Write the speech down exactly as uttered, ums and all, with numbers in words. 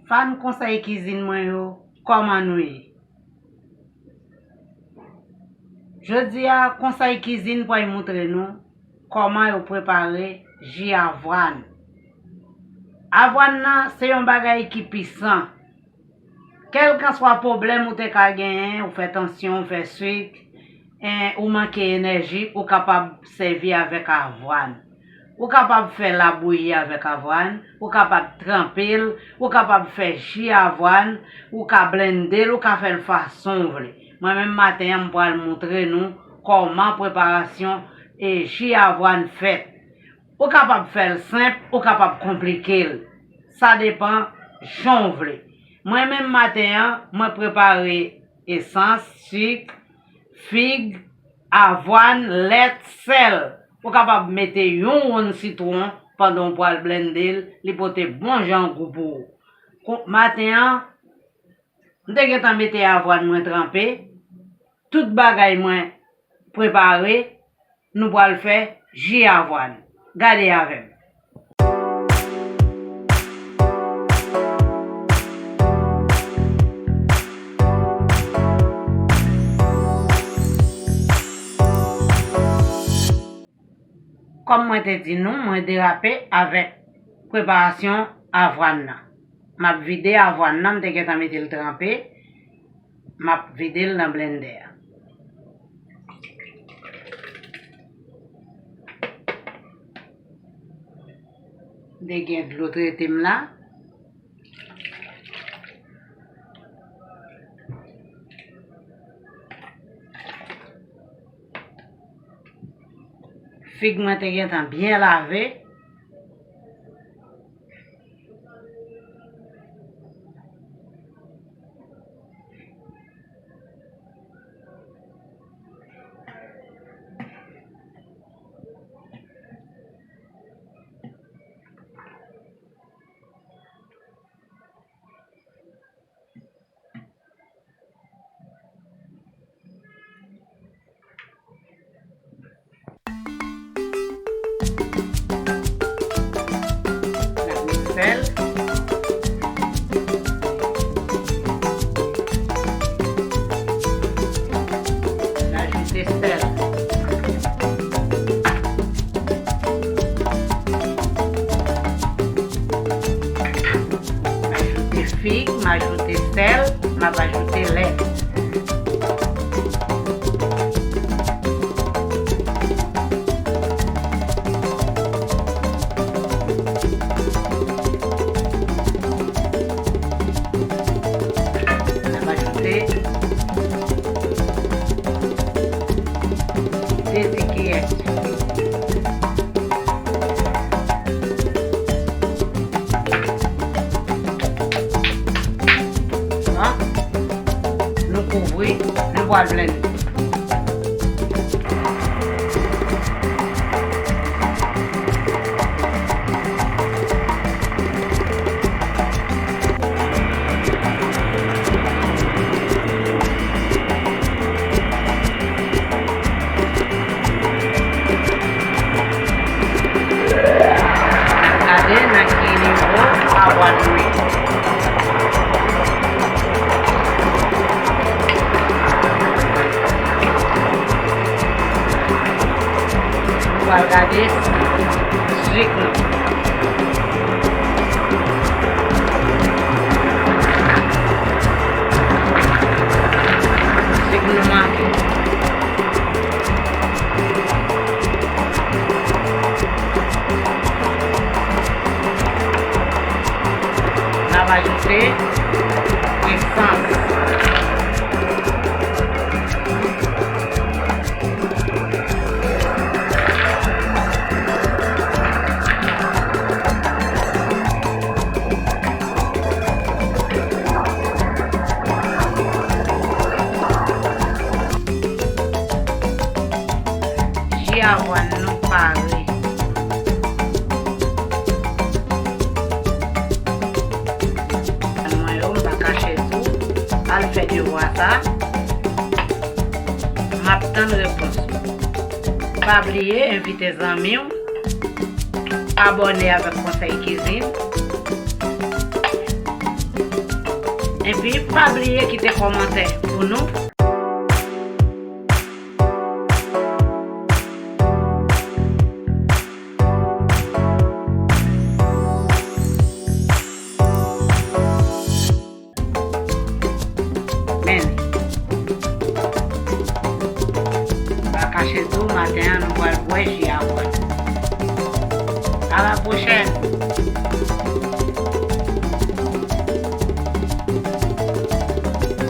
Fan Konsèy Kizin mwen yo, kòman nou ye? Jodi a, Konsèy Kizin pral montre nou kòman yo prepare ji avwàn. Avwàn nan se yon bagay ki pisan. Kèlkanswa pwoblèm ou te ka genyen, ou fè tansyon, ou fè sik, en, ou manke enèji, ou kapab sèvi avèk avwàn. Ou kapab fè labouyi avèk avwàn, ou kapab tranpe l, ou kapab fè ji avwàn, ou ka blende l, ou ka fè l fason w vle. Mwen menm maten an, m pral montre nou kòman preparasyon e ji avwàn fèt. Ou kapab fè l senp, ou kapab konplike l. Sa depann jan w vle. Mwen menm maten an, mwen prepare esans, sik, fig, avwàn, lèt, sèl. Ou kapab mete yon wonn sitwon pandan w pral blende l, li pote bon jan gou pou ou. Kon-, maten an, m te gentan mete avwàn mwen tranpe, tout bagay mwen prepare, nou pral fè ji avwàn. Gade avè m. Kòm mwen te di nou, mwen derape avèk preparasyon avwàn nan. M ap vide avwàn nan, m te gentan mete l tranpe. M ap vide l nan blendè a. M te gen dlo trete m la. Fig mwen te gentan byen lave. N ap met sèl. N ajoute sèl. M ajoute fig, m ajoute sèl, m ap ajoute lèt. M ap ajoute de ti kiyè. An, nou kouvri, nou pral blende. N ap gade nan ki nivo avwàn nou ye. Nou pral gade sik nou. Sik nou manke. N ap ajoute esans. Ji avwàn nou pare. Mwen yo, m pa kache tou. Al fè devwa sa. M ap tann repons ou. Pa bliye envite zanmi w abòne avèk Konsèy Kizin. Epi pa bliye kite kòmantè pou nou. Men, m pa kache di w, maten an nou pral bwè ji a. A la pwochèn.